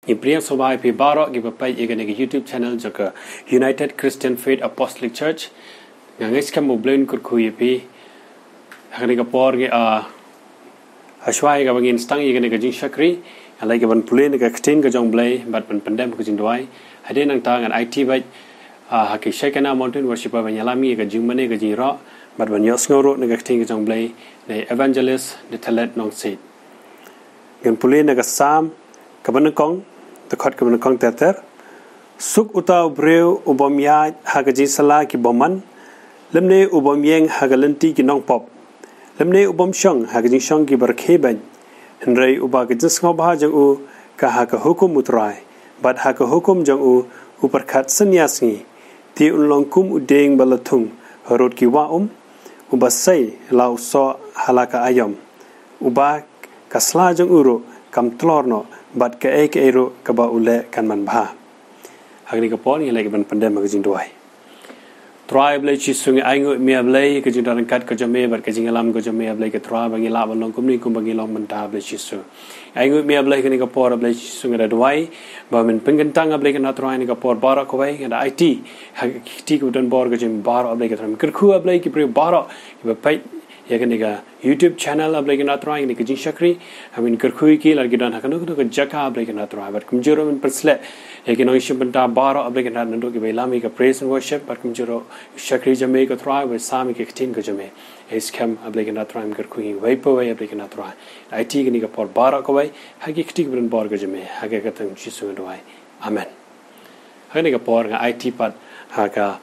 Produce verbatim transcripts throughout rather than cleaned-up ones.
Ngi pdiang sngewbha ïa phi baroh kiba peit ïa kane ka YouTube channel jong ka United Christian Faith Apostolic Church. Nga ngeit skhem ba U Blei un kyrkhu ïa phi. Ha kane ka por ngi, ah, hashwa ïa kaba ngin sdang ïa kane ka jingshakri, ngan leit ka ban pule na ka ktien ka jong U Blei bad ban pyndem ka jingduwai. Hadien nangta ngan aiti beit, ah, ha ki Shekinah Mountain Worshipper ban ïalam ïa ka jingmane ka jingïaroh bad ban ïohsngew ruh na ka ktien ka jong U Blei na Evangelist Detalet Nongsiej. Ngan pule na ka Salm kaba nyngkong, dkhot kaba nyngkong ter ter. Suk uta u briew u bym ïaid ha ka jingsylla ki bymman, lymne u bym ïeng ha ka lynti ki nongpop, lymne u bym shong ha ka jingshong kiba rkhie beiñ. Hynrei uba ka jingsngewbha jong u ka ha ka hukum U Trai, bad ha ka hukum jong u u pyrkhat synñia sngi. Te un long kum u dieng ba la thung harud ki wah um, uba sei la u soh ha la ka aïom, uba ka sla jong u ruh kam tlor noh, bad kaei kaei ruh kaba u leh kan manbha. Ha kane ka por ngi leit ka ban pyndem ha ka jingduwai. Trai Blei Jisu, ngi ainguh ïa me, A Blei, ka jingdon ryngkat ka jong me bad ka jingïalam ka jong me, A Blei ka Trai, ba ngi lah ban long kumne kumba ngi long mynta, A Blei Jisu. Ngi ainguh ïa me, A Blei, kane ka por, A Blei Jisu, nga da duwai ba men pynkyntang, A Blei kynrad Trai, kane ka por baroh kawei, nga da aiti ha ki kti kiba don bor ka jong me baroh, A Blei ka Trai. Men kyrkhu, A Blei, ki briew baroh kiba peit ïa kane ka YouTube channel, A Blei kynrad Trai, kane ka jingshakri. Amen. Kyrkhu ïa ki lada ki don ha kano kano ka jaka, A Blei kynrad Trai, bad kumjuh ruh men pynsleh ïa ki nongshim bynta baroh, A Blei kynrad, naduh kiba ïalam ïa ka praise and worship, bad kumjuh ruh shakri jong me ko Trai, ba sam ïa ka ktien ka jong me. Ïa skhem, A Blei kynrad Trai, men kyrkhu ïa kiwei pa wei, A Blei kynrad Trai. Aiti kane ka por baroh kawei ha ki kti kiba don bor ka jong me, ha ka kyrteng Jisu nga duwai. Amen. Ha kane ka por nga aiti pat ha ka,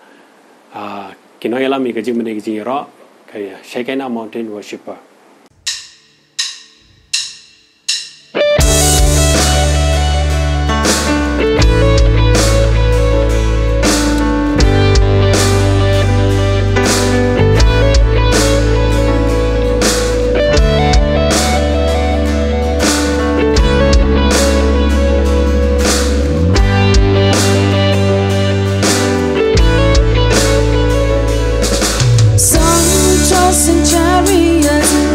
ah, ki nongïalam ïa ka jingmane ka jingïaroh, ka Shekinah Mountain Worshipper. Sun tossing chariots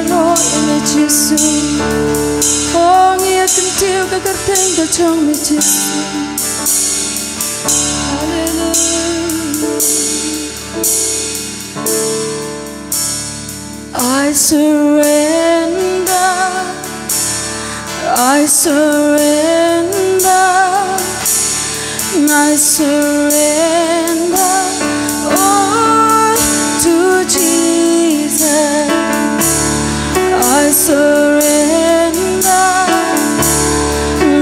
Roh ïa me Jisu. Oh, ngi ïa kyntiew ka kyrteng ka jong me Jisu. Hallelujah. I surrender, I surrender, I surrender all to Jesus. I surrender,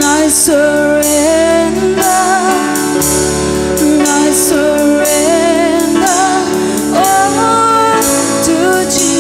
I surrender, I surrender all to Jesus.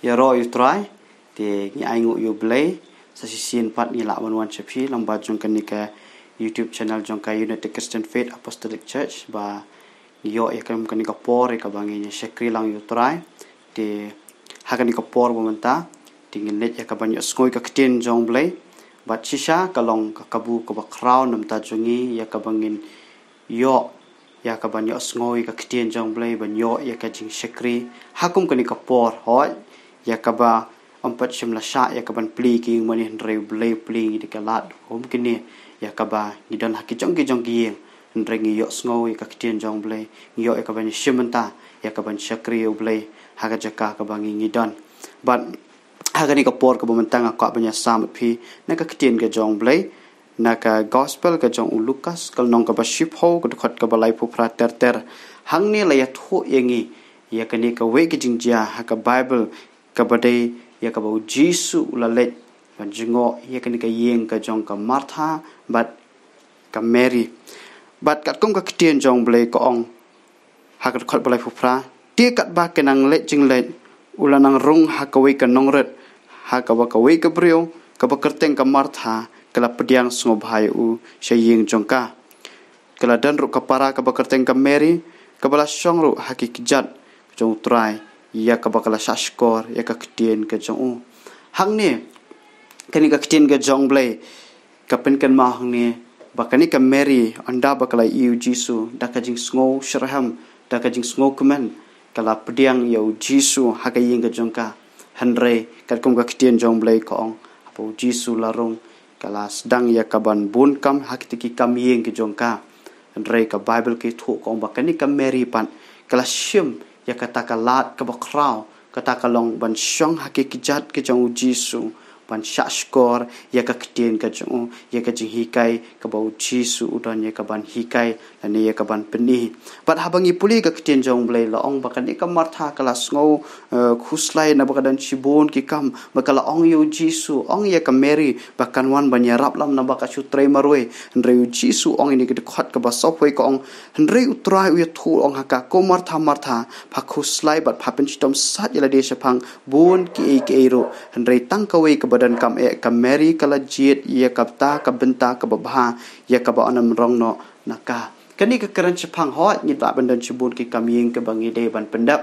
Ïaroh ïa u Trai, te ngi ainguh ïa u Blei, sa shisien pat ngi lah ban wan sha phi lyngba jong kane ka YouTube channel jong ka United Christian Faith Apostolic Church, ba ngi ïoh ïa kane ka por ïa kaba ngin ïa shakri lang ïa u Trai. Te ha kane ka por ba mynta, te ngin leit ïa kaban ïohsngew ïa ka ktien jong u Blei. Bad shisha ka long ka kabu kaba khraw namar jong ngi ïa kaba ngin ïoh ïa kaban ïohsngew ïa ka ktien jong u Blei, ban ïoh ïa ka jingshakri ha kum kane ka por, hooid, ïa kaba ym pat shym la shah ïa kaban plie ki ïing mane, hynrei u Blei u plie ïa ka lad kum kine, ïa kaba ngi don ha ki jong ki jong ki ïing, hynrei ngi ïohsngew ïa ka ktien jong u Blei, ngi ïoh ïa kaban ïashim bynta ïa kaban shakri ïa u Blei ha ka jaka kaba ngi ngi don. Bad ha kane ka por kaba mynta nga kwah ban ïasam bad phi na ka ktien ka jong u Blei, na ka Gospel ka jong u Lukas, ka lynnong kaba shiphew, ka dkhot kaba laiphew phra ter ter. Hangne la ïathuh ïa ngi ïa kane kawei ka jingjia ha ka Baibl, kaba dei ïa kaba u Jisu u la leit ban jngoh ïa kane ka ïing ka jong ka Martha bad ka Mary. Bad katkum ka ktien jong u Blei ka ong, ha ka dkhot ba laiphew phra, te katba ki nang leit jingleit, u la nang rung ha kawei ka nongrit, ha kaba kawei ka briew kaba kyrteng ka Martha ka la pdiang sngewbha ïa u sha ïing jong ka. Ka la don ruh ka para kaba kyrteng ka Mary, kaba la shong ruh ha ki kjat jong u Trai, ïa kaba ka la shah shkor ïa ka ktien ka jong u. Hangne, kane ka ktien ka jong u Blei ka pynkynmaw hangne ba kane ka Mary, ynda ba ka la ïohi ïa u Jisu, da ka jingsngew shitrhem, da ka jingsngew kmen, ka la pdiang ïa u Jisu ha ka ïing ka jong ka. Hynrei katkum ka ktien jong u Blei ka ong, haba u Jisu la rung, ka la sdang ïa kaban bun kam ha kita ki kam ïing ki jong ka. Hynrei ka Baibl ka ïathuh ka ong ba kane ka Mary pat ka la shim ïa kata ka lad kaba khraw, kata ka long ban shong ha ki kjat ki jong u Jisu, ban shah shkor ïa ka ktien ka jong u, ïa ka jinghikai kaba u Jisu u don ïa kaban hikai lane ïa kaban pyni. Bad haba ngi pule ka ktien jong u Blei, la ong ba kane ka Martha ka la sngew, eh, khuslai naba ka don shibun ki kam, bad ka la ong ïa u Jisu, ong ïa ka Mary ba kan wan ban ïarap lang naba ka shu trei marwei. Hynrei u Jisu u ong ïa kane ka dkhot kaba sawphew wei, ka ong, hynrei u Trai u ïathuh u ong ha ka, ko Martha, Martha, pha khuslai bad pha pynshitom sat ïa lade shaphang bun kiei kiei ruh, hynrei tang kawei kaba donkam eh, ka Mary ka la jied ïa kata ka bynta kaba bha, ïa kaba yn ym rong noh na ka. Kane ka kren shaphang, hooid, ngi lah ban don shibun ki kam ïing kaba ngi dei ban pyndep.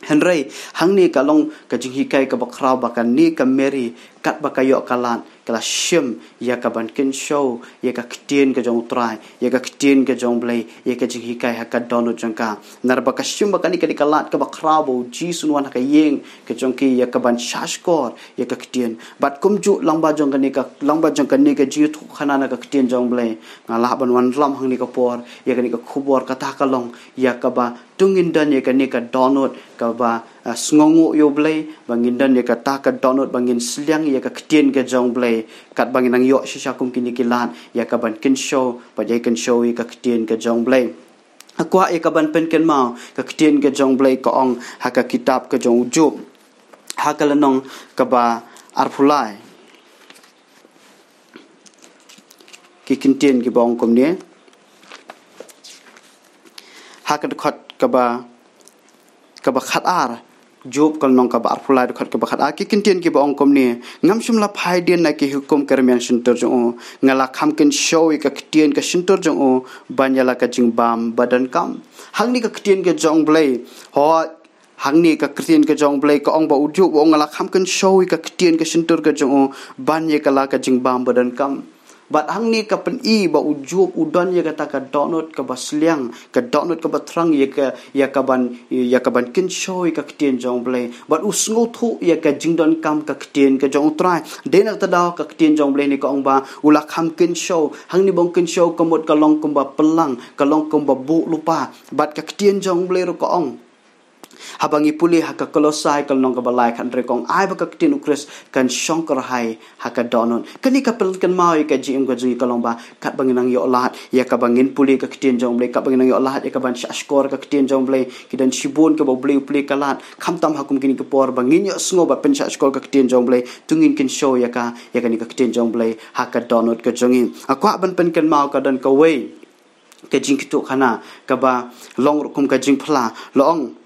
Hynrei hangne ka long ka jinghikai kaba khraw ba kane ka Mary, katba ka ïoh ka lad, ka la shim ïa kaban kynshew ïa ka ktien ka jong u Trai, ïa ka ktien ka jong u Blei, ïa ka jinghikai ha ka dohnud jong ka. Namar ba ka shim ba kane ka dei ka lad kaba khraw ba u Jisu un wan ha ka ïing ka jong ki ïa kaban shah shkor ïa ka ktien. Bad kumjuh lyngba jong kane ka, lyngba jong kane ka jingïathuhkhana na ka ktien jong u Blei, nga lah ban wanlam hangne ka por ïa kane ka khubor, kata ka long ïa kaba to ngin don ïa kane ka dohnud kaba, ah, sngewnguh ïa u Blei, ba ngin don ïa kata ka dohnud ba ngin sliang ïa ka ktien ka jong u Blei, katba ngin nang ïoh shisha kum kine ki lad ïa kaban kynshew, ba ïai kynshew ïa ka ktien ka jong u Blei. Nga kwah ïa kaban pynkynmaw ka ktien ka jong u Blei ka ong ha ka kitab ka jong u Job, ha ka lynnong kaba arphew lai. Ki kyntien kiba ong kumne, ha ka dkhot kaba, kaba khatar, Job ka lynnong kaba arphew lai, dkhot kaba khatar, ki kyntien kiba ong kumne: Ngam shym la phai dien na ki hukum ki rmiang shyntur jong u, nga la kham kynshew ïa ka ktien ka shyntur jong u ban ïa la ka jingbam ba donkam. Hangne ka ktien ka jong u Blei, hooid, hangne ka ktien ka jong u Blei ka ong ba u Job u ong, nga la kham kynshew ïa ka ktien ka shyntur ka jong u ban ïa ka la ka jingbam ba donkam. Bad hangne ka pyni ba u Job u don ïa kata ka dohnud kaba sliang, ka dohnud kaba thrang ïa ka, ïa kaban, ïa kaban kynshew ïa ka ktien jong u Blei. Bad u sngewthuh ïa ka jingdonkam ka ktien ka jong u Trai. Dei na kata daw ka ktien jong u Blei ne ka ong ba u la kham kynshew. Hangne ba ong kynshew ka mut ka long kumba pynlang, ka long kumba buh lypa. Bad ka ktien jong u Blei ruh ka ong, haba ngi pule ha ka Kolosai ka lynnong kaba lai, khathynriew, ka ong, ai ba ka ktien u Khrist kan shong kyrhai ha ka dohnud. Kane ka pynkynmaw ïa ka jingim ka jong ngi, ka long ba katba ngin nang ïoh lad ïa kaba ngin pule ka ktien jong u Blei, katba ngin nang ïoh lad ïa kaban shah shkor ka ktien jong u Blei, ki don shibun kiba u Blei u plie ka lad, khamtam ha kum kine ki por ba ngin ïohsngew ba pynshah shkor ka ktien jong u Blei, to ngin kynshew ïa ka, ïa kane ka ktien jong u Blei ha ka dohnud ka jong ngi. Nga kwah ban pynkynmaw, ka don kawei ka jingkitkhlieh khana kaba long ruh kum ka jingphla, la ong,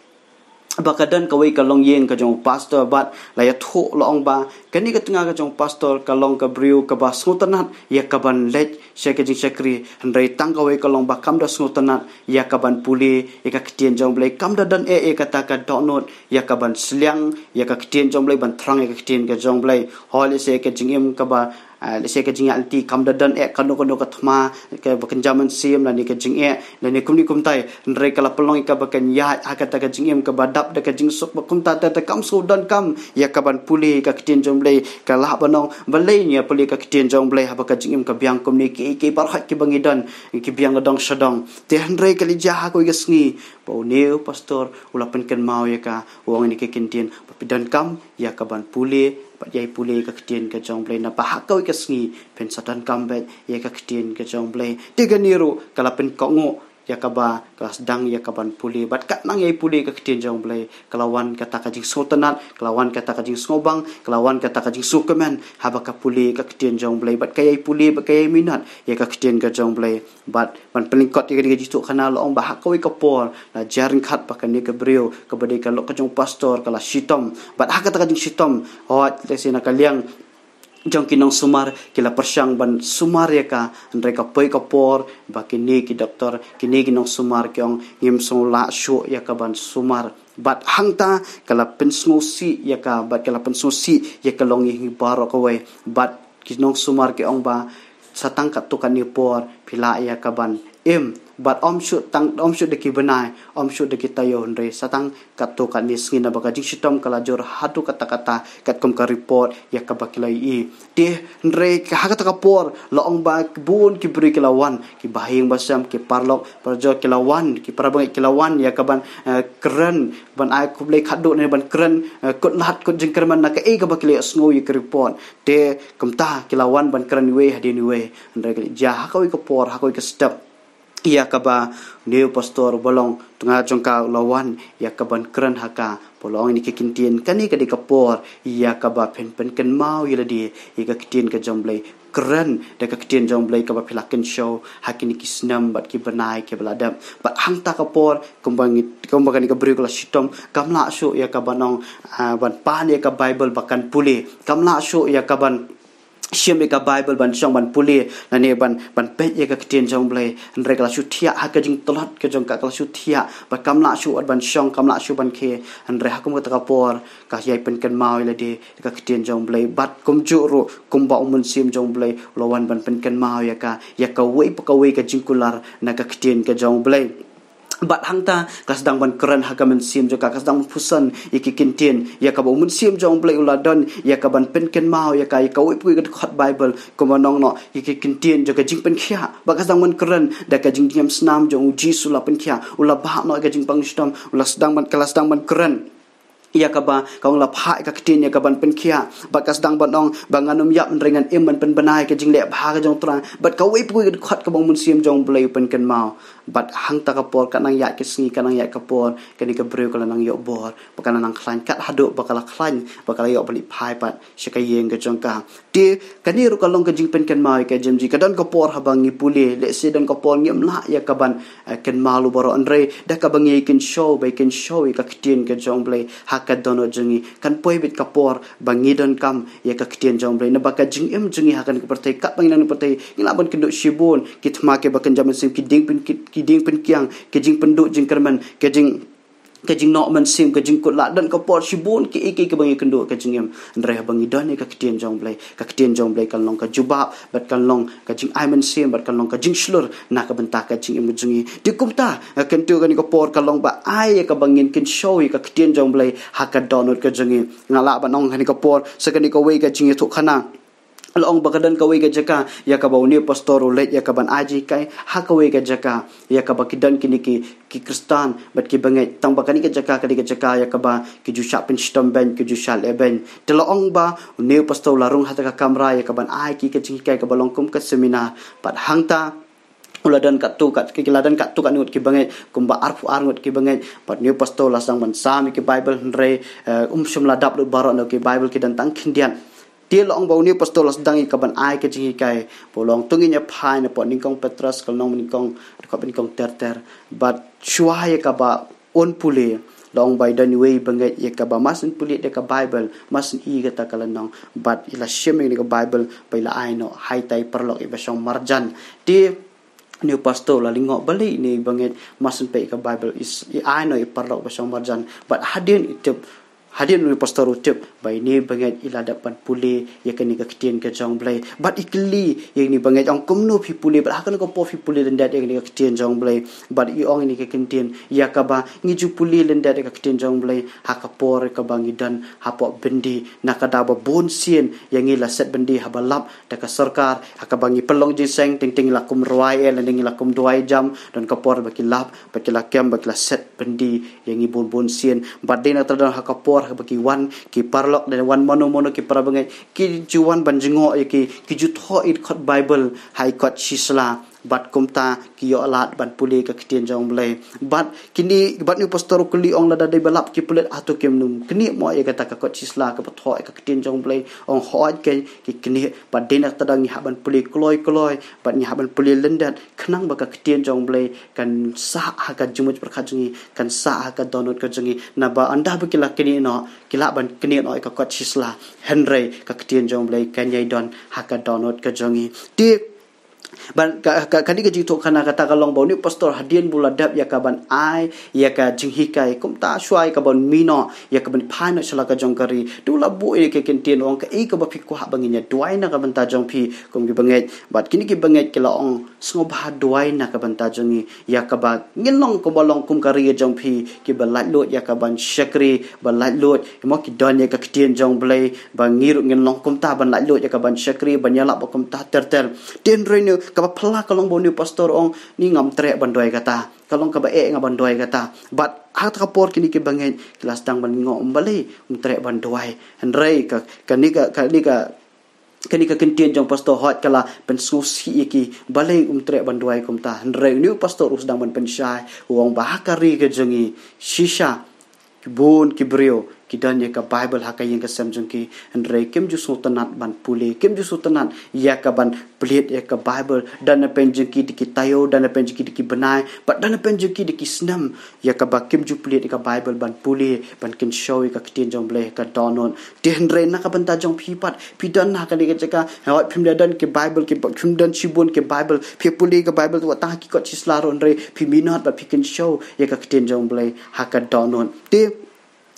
ba ka don kawei ka longïing ka jong u pastor, bad la ïathuh la ong ba kane ka tnga ka jong u pastor ka long ka briew kaba sngewtynnat ïa kaban leit sha ka jingshakri, hynrei tang kawei ka long ba kam da sngewtynnat ïa kaban pule ïa ka ktien jong U Blei, kam da don eh ïa kata ka dohnud ïa kaban sliang ïa ka ktien jong U Blei, ban thrang ïa ka ktien ka jong U Blei. Hooid, lehse ka jingim kaba, ah, lehse ka jingïaid lynti kam da don eh kano kano ka thma kaba kynja mynsiem lane ka jingeh lane kumne kumtai, hynrei ka la pynlong ïa ka ba kan ïaid ha kata ka jingim kaba dap da ka jingsuk, ba kumta te te kam shu donkam ïa kaban pule ka ktien jong U Blei. Ka lah ban ong, balei ngi ïa pule ka ktien jong U Blei haba ka jingim ka biang kumne, ki, ki baroh kiba ngi don ki biang la dong sha dong. Te hynrei ka la jia ha kawei ka sngi ba une u pastor u la pynkynmaw ïa ka, u ong ïa kine ki ktien, ba phi donkam ïa kaban pule bad ïai pule ka ktien ka jong U Blei, naba ha kawei ka sngi phin sa donkam beit ïa ka ktien ka jong U Blei. Te kane ruh ka la pynkohnguh ïa kaba ka la sdang ïa kaban pule bad ka nang ïai pule ka ktien jong U Blei. Ka la wan kata ka jingsngewtynnat, ka la wan kata ka jingsngewbang, ka la wan kata ka jingsngewkmen haba ka pule ka ktien jong U Blei bad ka ïai pule bad ka ïai minot ïa ka ktien ka jong U Blei. Bad ban pynlyngkot ïa kane ka jingïathuhkhana, la ong ba ha kawei ka por la jia ryngkat ba kane ka briew kaba dei ka lok ka jong u pastor ka la shitom. Bad ha kata ka jingshitom, hooid, lehse na ka liang jong ki nongsumar ki la pyrshang ban sumar ïa ka, hynrei ka poi ka por ba kine ki doktor, kine ki nongsumar ki ong, ngim sngewlah shuh ïa kaban sumar. Bad hangta ka la pynsngewsih ïa ka, bad ka la pynsngewsih ïa ka longïing baroh kawei. Bad ki nongsumar ki ong ba sa tang katto katne por phi lah ïa kaban im, bad ym shu tang, ym shu da ki bnai, ym shu da ki taïew, hynrei sa tang katto katne sngi, naba ka jingshitom ka la jur haduh katta katta katkum ka report ïa kaba ki la ïohi. Te hynrei ha kata ka por la ong ba bun ki briew ki la wan, ki bahaïing bahasem, ki paralok parajor ki la wan, ki parabangeit ki la wan ïa kaban, eh, kren, ban ai khublei khatduh ne ban kren, eh, kut lad kut jingkyrmen na kaei kaba ki la ïohsngew ïa ka report. Te kumta ki la wan ban kren iwei hadien iwei. Hynrei ka la jia ha kawei ka por, ha kawei ka step, ïa kaba une u pastor uba long tnga jong ka u la wan ïa kaban kren ha ka, bad u la ong ïa kine ki ktien, kane ka dei ka por ïa kaba phin pynkynmaw ïa lade ïa ka ktien ka jong U Blei. Kren da ka ktien jong U Blei kaba phi la kynshew ha kine ki snem bad ki bnai kiba la dep. Bad hangta ka por, kumba ngi, kumba kane ka briew ka la shitom, kam lah shuh ïa kaban ong, ah, ban pan ïa ka Baibl ba kan pule. Kam lah shuh ïa kaban shim ïa ka Baibl ban shong ban pule, lane ban, ban peit ïa ka ktien jong U Blei. Hynrei ka la shu thiah ha ka jingtlot ka jong ka, ka la shu thiah. Bad kam lah shuh wat ban shong, kam lah shuh ban khie. Hynrei ha kum kata ka por ka ïai pynkynmaw ïa lade da ka ktien jong U Blei. Bad kumjuh ruh, kumba u Mynsiem jong U Blei u la wan ban pynkynmaw ïa ka, ïa kawei pa kawei ka jingkular na ka ktien ka jong U Blei. Bad hangta ka sdang ban kren ha ka mynsiem jong ka, ka sdang ban pyrshang ïa ki ktien ïa kaba u Mynsiem jong U Blei u la don ïa kaban pynkynmaw ïa ka, ïa kawei pa kawei ka dkhot Baibl, kumba ong noh, ïa ki ktien jong ka jingpynkhiah. Bad ka sdang ban kren da ka jingdon snam jong U Jisu, u la pynkhiah, u la bah noh ïa ka jingpang shitom, u la sdang ban, ka la sdang ban kren ïa kaba ka ong la phah ïa ka ktien ïa kaban pynkhiah. Bad ka sdang ban ong ba ngan ym ïap, hynrei ngan im ban pynbna ïa ka jingleh bha ka jong U Trai. Bad kawei pa kawei ka dkhot kaba u Mynsiem jong U Blei u pynkynmaw. Bad hangta ka por, ka nang ïaid ka sngi, ka nang ïaid ka por, kane ka briew ka la nang ïoh bor, bad ka la nang khlaiñ kat haduh ba ka la khlaiñ, bad ka la ïoh ban leit phai pat sha ka ïing ka jong ka. Te kane ruh ka long ka jingpynkynmaw ïa ka jingim jong ngi. Ka don ka por haba ngi pule, lehse don ka por ngim lah ïa kaban, eh, kynmaw lem baroh, hynrei da kaba ngi kynshew, ba kynshew ïa ka ktien ka jong U Blei ha ka dohnud jong ngi, kan poi beit ka por ba ngi donkam ïa ka ktien jong U Blei. Naba ka jingim jong ngi ha kane ka pyrthei, katba ngi don ha kane ka pyrthei, ngi lah ban kynduh shibun ki thma kiba kynja mynsiem, ki dieng pyn, ki, ki dieng pynkiang, ki jingpynduh jingkyrmen, ki jing ka jingnoh mynsiem, ka jingkut lad, don ka por shibun kiei kiei kiba ngi kynduh ka jingim. Hynrei haba ngi don ïa ka ktien jong U Blei, ka ktien jong U Blei kan long ka jubab, bad kan long ka jingai mynsiem, bad kan long ka jingshlur na ka bynta ka jingim jong ngi. Te kumta, nga kyntu kane ka por ka long ba ai ïa kaba ngin kynshew ïa ka ktien jong U Blei ha ka dohnud ka jong ngi. Nga lah ban ong kane ka por, sa kane kawei ka jingïathuhkhana. La ong ba ka don kawei ka jaka ïa kaba une u pastor u leit ïa kaban ai jinghikai ha kawei ka jaka ïa kaba ki don kine ki, ki Khristan bad ki bangeit, tang ba kane ka jaka ka dei ka jaka ïa kaba ki ju shah pynshitom beiñ, ki ju shah leh beiñ. Te la ong ba une u pastor u la rung ha kata ka kamra ïa kaban ai ki ka jinghikai kaba long kum ka seminar. Bad hangta u la don katto kat, ki la don katto katne ngut ki bangeit, kumba arphew ar ngut ki bangeit. Bad une u pastor u la sdang ban sam ïa ki Baibl, hynrei, eh, um shym la dap lut baroh na ki Baibl, ki don tang khyndiat. Te la ong ba une u pastor u la sdang ïa kaban ai ka jinghikai, bad u la ong, to ngin ïa phai na pdeng nyngkong Petros, ka lynnong nyngkong, dkhot nyngkong ter ter. Bad shuwa ïa kaba un pule, Long ba i don iwei i bangeit ïa kaba mar syn pule ïa ka Bible, mar syn i kata ka lynnong, bad i la shim ïa ka Bible ba i la ai noh ha ita i paralok iba shong marjan. Te une u pastor u la lyngngoh balei ine i bangeit mar syn pule ïa ka Bible i s-, i ai noh ïa i paralok iba shong marjan. Bad hadien i tip, hadien une u pastor u tip ba ine i bangeit i la dep ban pule ïa kane ka ktien ka jong U Blei. Bad i kylli ïa ine i bangeit, ong, kumno phi pule, bad ha kano ka por phi pule lyndet ïa kane ka ktien jong U Blei. Bad i ong ïa ine ka ktien, ïa kaba ngi ju pule lyndet ïa ka ktien jong U Blei ha ka por kaba ngi don hapoh byndi, na ka daw ba bun sien ïa ngi la set byndi haba lap da ka sorkar, ha kaba ngi pynlong jingïaseng, teng teng la kum rwai eh, la ngi la kum duwai jam, don ka por ba ki lap, ba ki la kem, ba ki la set byndi ïa ngi bun bun sien. Bad dei na kata don ha ka por haba ki wan ki paralok, dei wan mano mano ki para bangeit, ki ju wan ban jngoh ïa ki, ki ju thoh ïa i kot Bible ha i kot shisla. Bad kumta ki ïoh lad ban pule ka ktien jong U Blei. Bad kine, bad une u pastor u kylli, ong, lada dei ba lap ki pulit, hato kim nym knieh mo ïa kata ka kot shisla kaba thoh ïa ka ktien jong U Blei? Ong, hooid keiñ ki knieh. Bad dei na kata don ngi hap ban pule kloi kloi, bad ngi hap ban pule lyndet, khnang ba ka ktien jong U Blei kan sah ha ka jingmut pyrkhat jong ngi, kan sah ha ka dohnud ka jong ngi. Naba ynda ba ki la knieh noh, ki lah ban knieh noh ïa ka kot shisla, hynrei ka ktien jong U Blei kan ïai don ha ka dohnud ka jong ngi. Te bad ka, ka, kane ka jingthoh khana kata ka long ba une u pastor hadien ba u la dep ïa ka ban ai ïa ka jinghikai, kumta shuwa ïa ka ban mih noh, ïa ka ban phai noh sha la ka jong ka ri, te u la buh ïa ka ktien, ong, kaei kaba phi kwah ba ngin ïa duwai na ka bynta jong phi kum ki bangeit? Bad kine ki bangeit ki la ong, sngewbha duwai na ka bynta jong ngi, ïa kaba ngin long kumba long kum ka ri ka jong phi, kiba laitluid ïa ka ban shakri, ba laitluid, mo, ki don ïa ka ktien jong U Blei, ba ngi ruh ngin long kumta ban laitluid ïa ka ban shakri, ban ïalap ba kumta ter ter. Te hynrei une, kaba phylla ka long ba une u pastor u ong, ni ngam treh ban duwai kata. Ka long kaba eh nga ban duwai kata. Bad ha kata ka por kine ki bangeit ki la sdang ban lyngngoh, balei um treh ban duwai? Hynrei ka, kane ka, kane ka, kane ka ktien jong u pastor, hooid, ka la pynsngewsih ïa ki, balei um treh ban duwai kumta? Hynrei une u pastor u sdang ban pynshai, u ong ba ha ka ri ka jong ngi shisha, ki bun ki briew ki don ïa ka Bible ha ka ïing ka sem jong ki, hynrei kim ju sngewtynnad ban pule, kim ju sngewtynnad ïa ka ban plie ïa ka Bible. Don napdeng jong ki da ki taïew, don napdeng jong ki da ki bnai, bad don napdeng jong ki da ki snem, ïa kaba kim ju plie ïa ka Bible, ban pule, ban kynshew ïa ka ktien jong U Blei ha ka dohnud. Te hynrei na ka bynta jong phi pat, phi don ha kane ka jaka, hooid, phim da don ki Bible, ki, phim don shibun ki Bible, phi pule ka Bible wat tang ha ki kot shisla ruh, hynrei phi minot bad phi kynshew ïa ka ktien jong U Blei ha ka dohnud. Te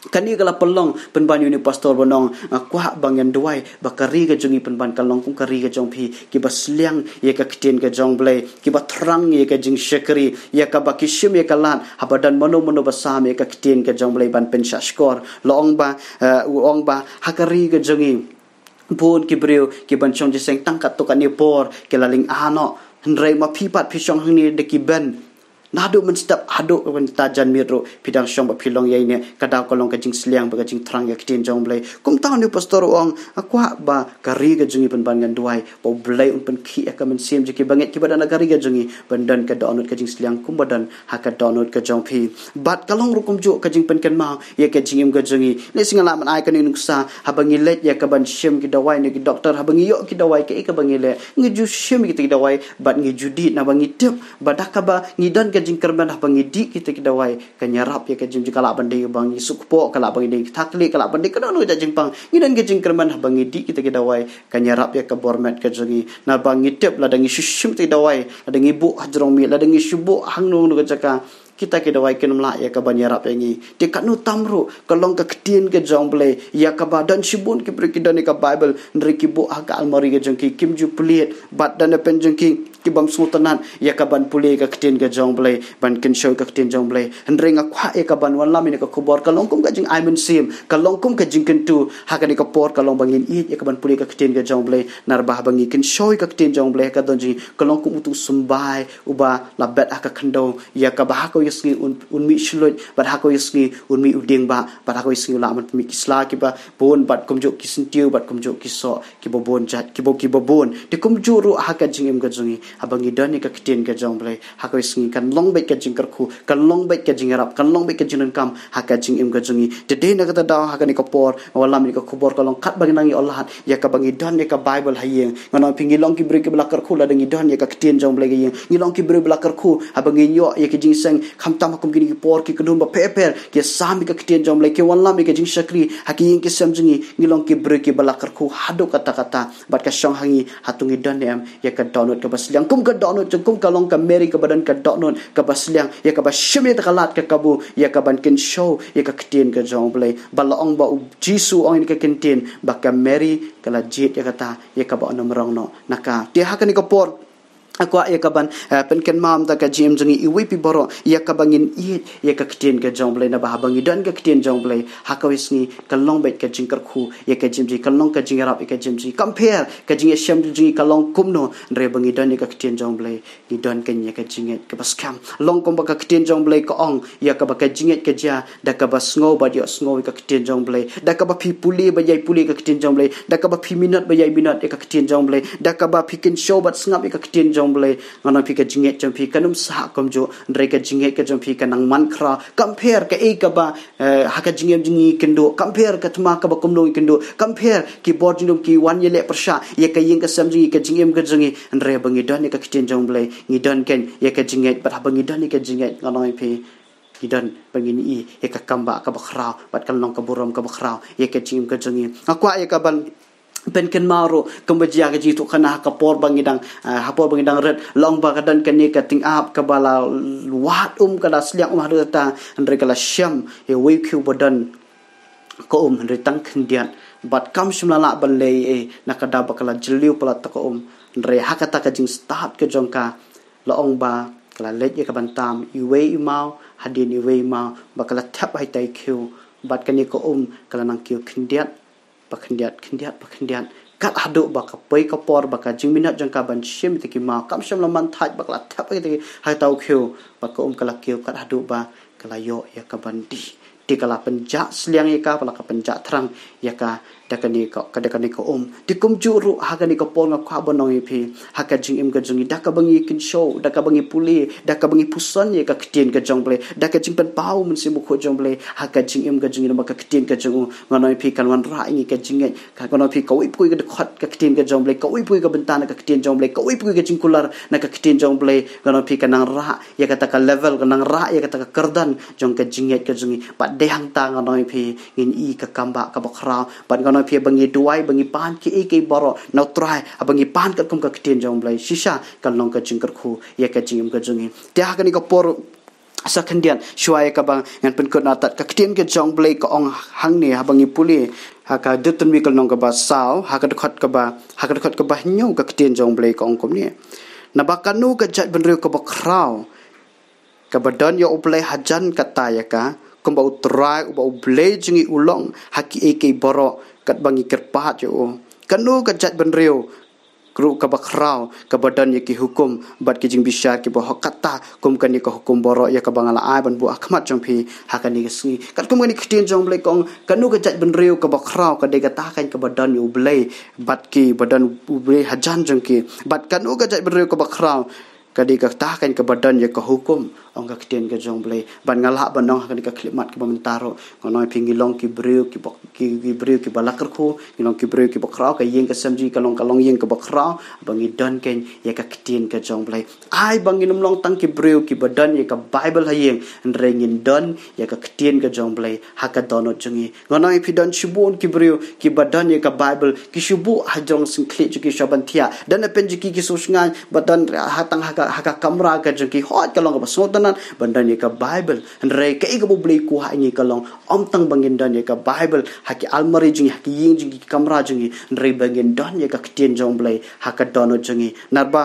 kane ka la pynlong pynban ïa une u pastor ban ong, nga kwah ba ngin duwai ba ka ri ka jong ngi pynban kan long kum ka ri ka jong phi, kiba sliang ïa ka ktien ka jong U Blei, kiba thrang ïa ka jingshakri, ïa kaba ki shim ïa ka lad haba don mano mano ba sam ïa ka ktien ka jong U Blei ban pynshah shkor. La ong ba, eh, u ong ba ha ka ri ka jong ngi bun ki briew ki ban shong jingïaseng tang katto katne por ki la lynga noh. Hynrei ma phi pat phi shong hangne da ki ben, naduh mynstep haduh mynta janmiet ruh phi dang shong ba phi long ïa ine, ka daw ka long ka jingsliang bad ka jingthrang ïa ka ktien jong U Blei. Kumta une u pastor u ong, nga kwah ba ka ri ka jong ngi pynban ngan duwai ba U Blei un pynkhih ïa ka mynsiem jong ki bangeit kiba don ha ka ri ka jong ngi ban don ka dohnud ka jingsliang kumba don ha ka dohnud ka jong phi. Bad ka long ruh kumjuh ka jingpynkynmaw ïa ka jingim ka jong ngi. Lehse nga lah ban ai kane ka nuksa, haba ngi leit ïa ka ban shim ki dawai na ki doktor, haba ngi ïoh ki dawai, kaei kaba ngi leh? Ngi ju shim kita ki dawai bad ngi ju dih, naba ngi tip ba da kaba ngi don ka jingkyrmen haba ngi dih kita ki dawai, kan ïarap ïa ka jingim jong ngi. Ka lah ban dei ba ngi suk kpoh, ka lah ban dei ka thaklieh, ka lah ban dei kano kano ka jingpang. Ngi don ka jingkyrmen haba ngi dih kita ki dawai, kan ïarap ïa ka bor met ka jong ngi. Naba ngi tip lada ngi shu shim kita ki dawai, lada ngi buh hajrong miet, lada ngi shu buh hangno hangno ka jaka, kita ki dawai kin ym lah ïa ka ban ïarap ïa ngi. Te katno tam ruh ka long ka ktien ka jong U Blei, ïa kaba don shibun ki briew ki don ïa ka Bible, hynrei ki buh ha ka almari ka jong ki, kim ju plie, bad don napdeng jong ki ki bym sngewtynnad ïa ka ban pule ka ktien ka jong U Blei, ban kynshew ka ktien jong U Blei. Hynrei nga kwah ïa ka ban wanlam ïa ka khubor, ka long kum ka jingai mynsiem, ka long kum ka jingkyntu, ha kane ka por ka long ba ngin ïeit ïa ka ban pule ka ktien ka jong U Blei, namar ba haba ngi kynshew ïa ka ktien jong U Blei ha ka dohnud jong ngi, ka long kum utu u symbai uba la bet ha ka khyndew, ïa kaba ha ka ïing ka sem un, un mih shluid, bad ha ka ïing ka sem un mih u dieng bah, bad ha ka ïing ka sem u lah ban pynmih ki sla kiba bun, bad kumjuh ki syntiew, bad kumjuh ki soh kiba bun jait, kiba, kiba bun. Te kumjuh ruh ha ka jingim ka jong ngi, Haba ngi don ïa ka ktien ka jong U Blei, ha kawei ka sngi kan long beit ka jingkyrkhu, kan long beit ka jingïarap, kan long beit ka jingdonkam ha ka jingim ka jong ngi. Te dei na kata ka daw ha kane ka por, wallam ïa ka khubor ka long katba ngi nang ïoh lad ïa kaba ngi don ïa ka Bible ha ïing. Ngan ong ïa phi, ngi long ki briew kiba la kyrkhu lada ngi don ïa ka ktien jong U Blei ha ïing. Ngi long ki briew ba la kyrkhu haba ngi ïoh ïa ki jingïaseng, khamtam ha kum kine ki por ki kyndon ba pher pher, ki ïasam ïa ka ktien jong U Blei, ki wallam ïa ka jingshakri ha ki ïing ki sem jong ngi. Ngi long ki briew kiba la kyrkhu haduh katta katta. Bad ka shong ha ngi, hato ngi don ne em ïa ka dohnud kaba sliang, kum ka dohnud jong, kum ka long ka Mary kaba don ka dohnud kaba sliang, ïa kaba shim ïa ka lad ka kabu, ïa kaban kynshew ïa ka ktien ka jong U Blei. Ba la ong ba U Jisu u ong ïa ka ktien, ba ka Mary ka la jied ïa kata, ïa kaba un ym rong noh na ka. Te ha kane ka por, nga kwah ïa kaban, eh, pynkynmaw mynta ka jingim jong ngi, iwei pa iwei baroh, ïa kaba ngin ïeit ïa ka ktien ka jong U Blei, naba haba ngi don ka ktien jong U Blei, ha kawei ka sngi kan long beit ka jingkyrkhu ïa ka jingim jong ngi, kan long ka jingïarap ïa ka jingim jong ngi. Kam pher ka jingïashem jong ngi ka long kumno, hynrei ba ngi don ïa ka ktien jong U Blei, ngi don keiñ ïa ka jingngeit kaba skhem. Long kumba ka ktien jong U Blei ka ong, ïa kaba ka jingngeit ka jia da kaba sngew bad ïohsngew ïa ka ktien jong U Blei. Da kaba phi pule bad ïai pule ïa ka ktien jong U Blei. Da kaba phi minot bad ïai minot ïa ka ktien jong U Blei. Da kaba phi kynshew bad sngap ïa ka ktien jong U Blei. Ngan ong ïa phi, ka jingngeit jong phi kan ym sah kumjuh, hynrei ka jingngeit ka jong phi kan nang man khraw. Kam pher kaei kaba, eh, ha ka jingim jong ngi kynduh. Kam pher ka thma kaba kumno ngi kynduh. Kam pher ki bor jingdum ki wan ïaleh pyrshah ïa ka ïing ka sem jong ngi, ka jingim ka jong ngi. Hynrei ba ngi don ïa ka ktien jong U Blei, ngi don keiñ ïa ka jingngeit, bad haba ngi don ïa ka jingngeit, ngan ong ïa phi, ngi don ba ngin ïoh ïa ka kam ba kaba khraw, bad kan long ka burom kaba khraw ïa ka jingim ka jong ngi. Nga kwah ïa kaban pynkynmaw ruh kumba jia ka jingïathuhkhana ha ka por ba ngi dang, ah, ha por ba ngi dang rit, long ba ka don kane ka tyngab kaba la wad um, ka la sliang um haduh katta, hynrei ka la shem ïa uwei u khiew ba don ka um, hynrei tang khyndiat. Bad kam shym la lah ban leh ei ei, na ka daw ba ka la jylliew palat ïa ka um. Hynrei ha kata ka jingstad ka jong ka, la ong ba ka la leit ïa kaban tam iwei i maw hadien iwei i maw, ba ka la thep ha itai i khiew. Bad kane ka um ka la nang kiew khyndiat ba khyndiat, khyndiat ba khyndiat, kat haduh ba ka poi ka por ba ka jingminot jong ka ban shim ïa kita ki maw kam shym la man thait, ba ka la thep ha itai, ha itai u khiew. Bad ka um ka la kiew kat haduh ba ka la ïoh ïa kaban dih. Te ka la pynjah sliang ïa ka, ba la ka pynjah thrang ïa ka da kane ka, ka da kane ka um. Te kumjuh ruh ha kane ka por nga kwah ban ong ïa phi, ha ka jingim ka jong ngi, da kaba ngi kynshew, da kaba ngi pule, da kaba ngi puson ïa ka ktien ka jong U Blei, da ka jingpynpaw u Mynsiem Bakhuid jong U Blei ha ka jingim ka jong ngi, namar ka ktien ka jong u, ngan ong ïa phi, kan wanrah ïa ngi ka jingngeit. Ka, ngan ong ïa phi, kawei pa kawei ka dkhot ka ktien ka jong U Blei, kawei pa kawei ka bynta na ka ktien jong U Blei, kawei pa kawei ka jingkular na ka ktien jong U Blei, ngan ong ïa phi, ka nang rah ïa kata ka level, ka nang rah ïa kata ka kyrdan jong ka jingngeit ka jong ngi. Bad dei hangta, ngan ong ïa phi, ngin ïoh ïa ka kam ba kaba khraw. Bad ngan ong ïa phi, ba ngi duwai, ba ngi pan kiei kiei baroh na U Trai, ba ngi pan katkum ka ktien jong U Blei, shisha kan long ka jingkyrkhu ïa ka jingim ka jong ngi. Te ha kane ka por sa khyndiat, shuwa ïa kaba ngan pynkut na tad, ka ktien ka jong U Blei ka ong hangne, haba ngi pule ha ka Deuteronomi ka lynnong kaba saw, ha ka dkhot kaba, ha ka dkhot kaba hynñiew, ka ktien jong U Blei ka ong kumne: Naba kano ka jaitbynriew kaba khraw, kaba don ïa U Blei hajan katta ïa ka, kumba U Trai uba U Blei jong ngi u long ha kiei kiei baroh, katba ngi kyrpad ïa u? Kano ka jaitbynriew ruh kaba khraw, kaba don ïa ki hukum bad ki jingbishar kiba hok katta kum kane ka hukum baroh ïa kaba nga la ai ban buh ha khmat jong phi ha kane ka sngi? Katkum kane ka ktien jong U Blei ka ong, kano ka jaitbynriew kaba khraw, ka dei kata keiñ kaba don ïa U Blei bad kiba don U Blei hajan jong ki. Bad kano ka jaitbynriew kaba khraw, ka dei kata keiñ kaba don ïa ka hukum, ong ka ktien ka jong U Blei. Bad nga lah ban ong ha kane ka khyllipmat kaba mynta ruh, ngan ong ïa phi, ngi long ki briew kiba, ki, ki briew kiba la kyrkhu, ngi long ki briew kiba khraw, ka ïing ka sem jong ngi ka long, ka long ïing kaba khraw ba ngi don keiñ ïa ka ktien ka jong U Blei. Ai ba ngin ym long tang ki briew kiba don ïa ka Bible ha ïing, hynrei ngin don ïa ka ktien ka jong U Blei ha ka dohnud jong ngi. Ngan ong ïa phi, don shibun ki briew kiba don ïa ka Bible, ki shu buh hajrong syngkhlieh jong ki shuwa ban thiah. Don na pynjah ki, ki shu shngaiñ ba don ha tang ha ka, ha ka kamra ka jong ki, hooid ka long kaba sngewtynnat ban don ïa ka Bible. Hynrei kaei kaba U Blei u kwah ha ngi ka long, ym tang ba ngin don ïa ka Bible ha ki almari jong ngi, ha ki ïing jong ngi, ki kamra jong ngi, hynrei ba ngin don ïa ka ktien jong U Blei ha ka dohnud jong ngi. Namar ba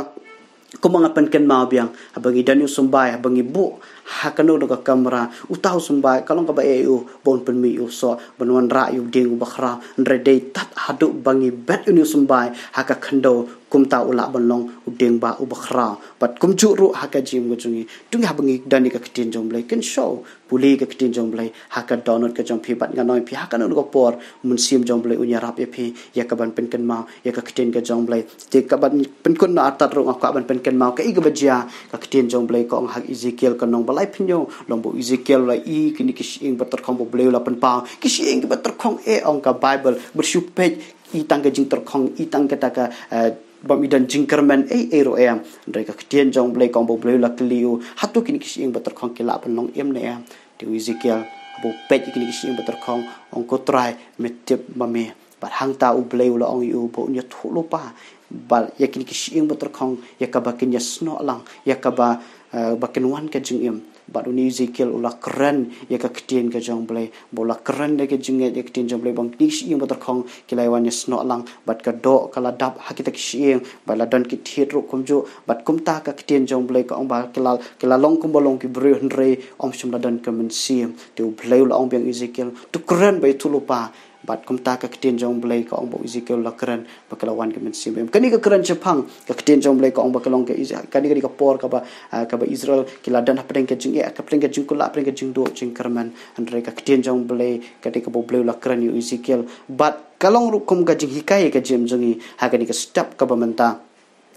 kumba nga pynkynmaw biang, haba ngi don ïa u symbai, haba ngi buh ha kano kano ka kamra, uta u symbai ka long kaba eh ïa u ba un pynmih ïa u soh ban wanrah ïa u dieng uba khraw. Hynrei dei tad haduh ba ngi bet ïa une u symbai ha ka khyndew, kumta u lah ban long u dieng ba uba khraw. Bad kumjuh ruh ha ka jingim ka jong ngi, to ngin hap ban ngi don ïa ka ktien jong U Blei. Kynshew, pule ïa ka ktien jong U Blei ha ka dohnud ka jong phi. Bad ngan ong ïa phi, ha kano kano ka por Mynsiem jong U Blei un ïarap ïa phi ïa kaban pynkynmaw ïa ka ktien ka jong U Blei. Te kaban pynkut noh artat ruh nga kwah ban pynkynmaw kaei kaba jia. Ka ktien jong U Blei ka ong ha Ezekiel ka lynnong ba laiphew hynñiew, lynnong ba Ezekiel u la i kine ki shyieng ba tyrkhong ba U Blei u la pynpaw. Ki shyieng kiba tyrkhong, eh, ong ka Baibl, bad shu peit, i tang ka jingtyrkhong, i tang kata ka, eh, bym i don jingkyrmen ei ei ruh em. Hynrei ka ktien jong U Blei ka ong ba U Blei u la kylli ïa u, hato kine ki shyieng ba tyrkhong ki lah ban long im ne em? Te u Ezekiel haba u peit ïa kine ki shyieng ba tyrkhong, ong, Ko Trai, me tip ma me. Bad hangta U Blei u la ong ïa u ba un ïathuh lypa bad ïa kine ki shyieng ba tyrkhong ïa kaba kin ïasnoh lang, ïa kaba, eh, ba kin wan ka jingim. Bad une u Ezekiel u la kren ïa ka ktien ka jong U Blei, ba u la kren da ka jingngeit ïa ka ktien jong U Blei, ba kine ki shyieng ba tyrkhong ki la wan ïasnoh lang, bad ka doh ka la dap ha kita ki shyieng, bad la don ki thied ruh kumjuh. Bad kumta ka ktien jong U Blei ka ong ba ki la, ki la long kumba long ki briew, hynrei ym shym la don ka mynsiem. Te U Blei u la ong biang ïa u Ezekiel, to kren, ba ïathuh lypa. Bad kumta ka ktien jong U Blei ka ong ba u Ezekiel u la kren ba ka la wan ka mynsiem. Kane ka kren shaphang ka ktien jong U Blei ka ong ba ka long ka Is-, kane, kane ka por kaba, ah, kaba Israel ki la don hapdeng ka jingeh, hapdeng ka jingkular, hapdeng ka jingduh jingkyrmen. Hynrei ka ktien jong U Blei, kane kaba U Blei u la kren ïa u Ezekiel, bad ka long ruh kum ka jinghikai ïa ka jingim jong ngi ha kane ka step kaba mynta.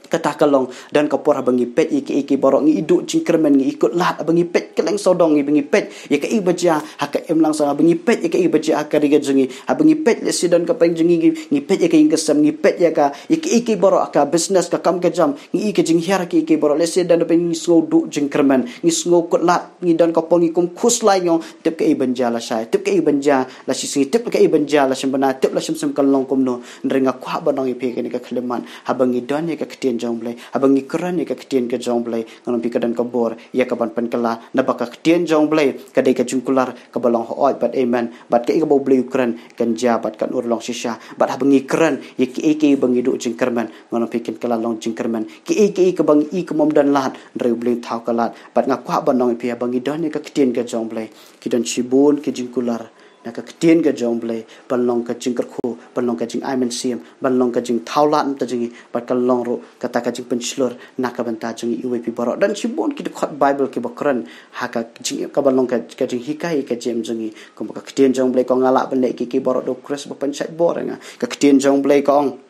Kata ka long, don ka por haba ngi peit ïa kiei kiei baroh, ngi duh jingkyrmen, ngi kut lad. Haba ngi peit kylleng sawdong, ngi, ba ngi peit ïa kaei ba jia ha ka imlang sawdong, haba ngi peit ïa kaei ba jia ha ka ri ka jong ngi, haba ngi peit, lehse don ka pdeng jong ngi, ngi, ngi peit ïa ka ïing ka sem, ngi peit ïa ka, ïa kiei kiei baroh, ka business, ka kam ka jam, ngi i ka jinghiar ha kiei kiei baroh. Lehse don haba ngi sngew duh jingkyrmen, ngi sngew kut lad, ngi don ka por ngi kum khuslai, ngi ong, tip kaei ban jia lashai, tip kaei ban jia la shisngi, tip kaei ban jia la shymbna, tip la shym shym kan long kumno. Hynrei nga kwah ban ong ïa phi ha kane ka khyllipmat, haba ngi don ïa ka ktien jong U Blei, haba ngi kren ïa ka ktien ka jong U Blei, ngan ong ïa phi, ka don ka bor ïa kaban pynkylla, naba ka ktien jong U Blei ka dei ka jingkular kaba long hooid bad amen. Bad kaei kaba U Blei u kren kan jia bad kan urlong shisha. Bad haba ngi kren ïa kiei kiei ba ngi duh jingkyrmen, ngan ong ïa phi, kin kylla long jingkyrmen. Kiei kiei kaba ngi i kum ym don lad, hynrei U Blei u thaw ka lad. Bad nga kwah ban ong ïa phi, haba ngi don ïa ka ktien ka jong U Blei, ki don shibun ki jingkular na ka ktien ka jong U Blei ban long ka jingkyrkhu, ban long ka jingai mynsiem, ban long ka jingthaw lad mynta jong ngi, bad kan long ruh kata ka jingpynshlur na ka bynta jong ngi iwei pa iwei baroh. Don shibun ki dkhot Baibl kiba kren ha ka jing, kaban long ka, ka jinghikai ïa ka jingim jong ngi. Kumba ka ktien jong U Blei ka ong, nga lah ban leh kiei kiei baroh da U Khrist ba pynshait bor ïa nga. Ka ktien jong U Blei ka ong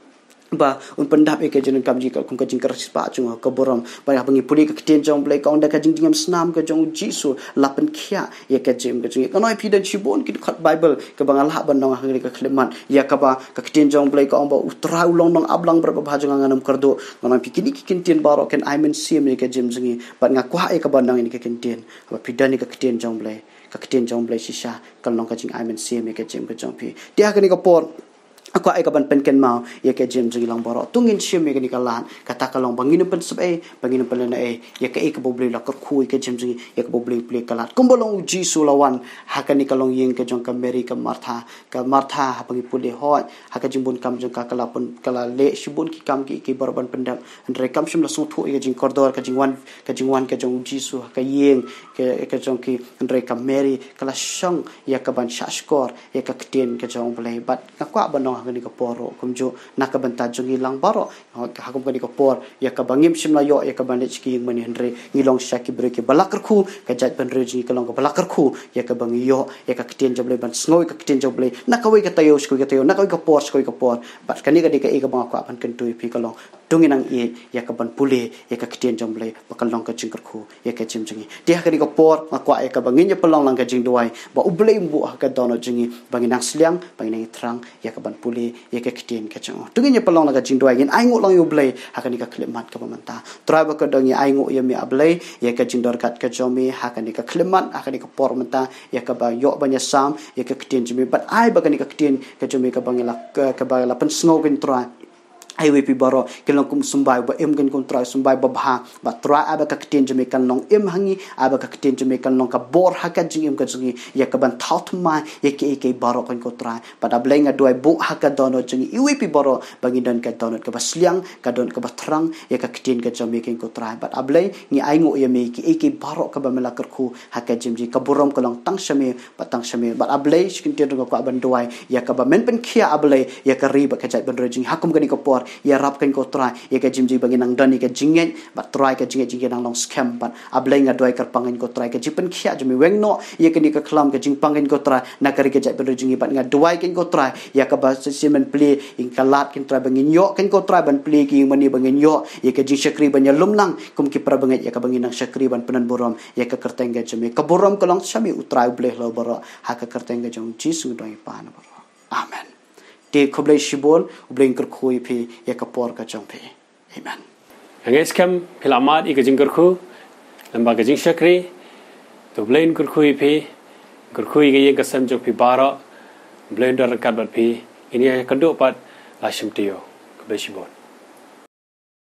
ba un pyndap ïa ka jingdonkam jong ngi katkum ka jingkyrpad jong u ha ka burom. Bad haba ngi pule ka ktien jong U Blei ka ong, da ka jingjngem snam ka jong U Jisu la pynkhiah ïa ka jingim ka jong ngi. Ngan ong ïa phi, don shibun ki dkhot Baibl kaba nga lah ban ong ha kane ka khyllipmat, ïa kaba ka ktien jong U Blei ka ong ba U Trai u long nongap lang bad babha jong nga, ngan ym kyrduh. Ngan ong ïa phi, kine ki ktien baroh kin ai mynsiem ïa ka jingim jong ngi. Bad nga kwah ïa kaban ong ïa kine ki ktien, haba phi don ïa ka ktien jong U Blei, ka ktien jong U Blei shisha kan long ka jingai mynsiem ïa ka jingim ka jong phi. Te ha kane ka por nga kwah ïa kaban pynkynmaw ïa ka jingim jong ngi lang baroh. To ngin shim ïa kane ka lad, kata ka long ba ngin ym pynsep ei, ba ngin ym pynlehnoh ei ïa kaei kaba U Blei u la kyrkhu ïa ka jingim jong ngi, ïa kaba U Blei u plie ka lad. Kumba long U Jisu u la wan ha kane ka longïing ka jong ka Mary, ka Martha. Ka Martha, haba ngi pule hooid ha ka jingbun kam jong ka, ka la pyn, ka la leh shibun ki kam kiei kiei baroh ban pyndep. Hynrei kam shym la sngewthuh ïa ka jingkordor, ka jingwan, ka jingwan ka jong U Jisu ha ka ïing ka, ka jong ki. Hynrei ka Mary ka la shong ïa kaban shahshkor ïa ka ktien ka jong U Blei. Bad nga kwah ban ong ha kane ka por ruh kumjuh na ka bynta jong ngi lang baroh, ha kum kane ka por, ïa kaba ngim shym la ïoh ïa kaban leit sha ki ïingmane, hynrei ngi long shisha ki briew kiba la kyrkhu. Ka jaitbynriew jong ngi ka long kaba la kyrkhu ïa kaba ngi ïoh ïa ka ktien jong U Blei, ban sngew ïa ka ktien jong U Blei na kawei ka taïew sha kawei ka taïew, na kawei ka por sha kawei ka por. Bad kane ka dei kaei kaba nga kwah ban kyntu ïa phi, ka long to ngin nang ïeit ïa kaban pule ïa ka ktien jong U Blei, ba kan long ka jingkyrkhu ïa ka jingim jong ngi. Te ha kane ka por nga kwah ïa kaba ngin ïa pynlong lang ka jingduwai, ba U Blei un buh ha ka dohnud jong ngi ba ngin nang sliang, ba ngin nang ïathrang ïa kaban pule ïa ka ktien ka jong U. To ngin ïa pynlong lang ka jingduwai, ngin ainguh lang ïa U Blei ha kane ka khyllipmat kaba mynta. Trai ba kordor, ngi ainguh ïa me, A Blei, ïa ka jingdonkam ka jong me ha kane ka khyllipmat, ha kane ka por mynta, ïa kaba ïoh ban ïasam ïa ka ktien jong me. Bad ai ba kane ka ktien ka jong me kaba ngi la, ka, kaba la pynsngew, ko Trai, Ai wei phi baroh, ki long kum u symbai ba im, kane ko Trai, u symbai babha. Bad Trai, ai ba ka ktien jong me kan long im ha ngi, ai ba ka ktien jong me kan long ka bor ha ka jingim ka jong ngi, ïa ka ban thaw thymmai ïa kiei kiei baroh, kane ko Trai. Bad A Blei, nga duwai buh ha ka dohnud jong ngi iwei pa iwei baroh ba ngin don ka dohnud kaba sliang, ka dohnud kaba thrang ïa ka ktien ka jong me, kane ko Trai. Bad A Blei, ngi ainguh ïa me ïa kiei kiei baroh kaba me la kyrkhu ha ka jingim jong ngi. Ka burom ka long tang sha me, bad tang sha me. Bad A Blei, shi kyntien ruh nga kwah ban duwai ïa kaba men pynkhiah, A Blei, ïa ka ri bad ka jaitbynriew jong ngi ha kum kane ka por. Ïarap, kane ko Trai, ïa ka jingim jong ngi ba ngin nang don ïa ka jingngeit, bad Trai, ka jingngeit jong ngi kan nang long skhem. Bad A Blei, nga duwai kyrpang, kane ko Trai, ka jingpynkhiah jong me, weng noh ïa kane ka khlam, ka jingpang, kane ko Trai, na ka ri ka jaitbynriew jong ngi. Bad nga duwai, kane ko Trai, ïa kaba shisien men plie ïa ka lad, kane Trai, ba ngin ïoh, kane ko Trai, ban plie ïa ka ïingmane ba ngin ïoh ïa ka jingshakri ban ïalum lang kum ki parabangeit, ïa kaba ngin nang shakri ban pyndonburom ïa ka kyrteng ka jong me. Ka burom ka long sha me, U Trai, U Blei halor baroh, ha ka kyrteng ka jong U Jisu nga duwai, Pa, na baroh. Amen. Te khublei shibun, U Blei un kyrkhu ïa phi ïa ka por ka jong phi. Amen. Nga ngeit skhem phi la mad ïa ka jingkyrkhu lem bad ka jingshakri. To U Blei un kyrkhu ïa phi, kyrkhu ïa ka ïing ka sem jong phi baroh. U Blei un don ryngkat bad phi. Ngin ïakynduh pat la shim taïew. Khublei shibun.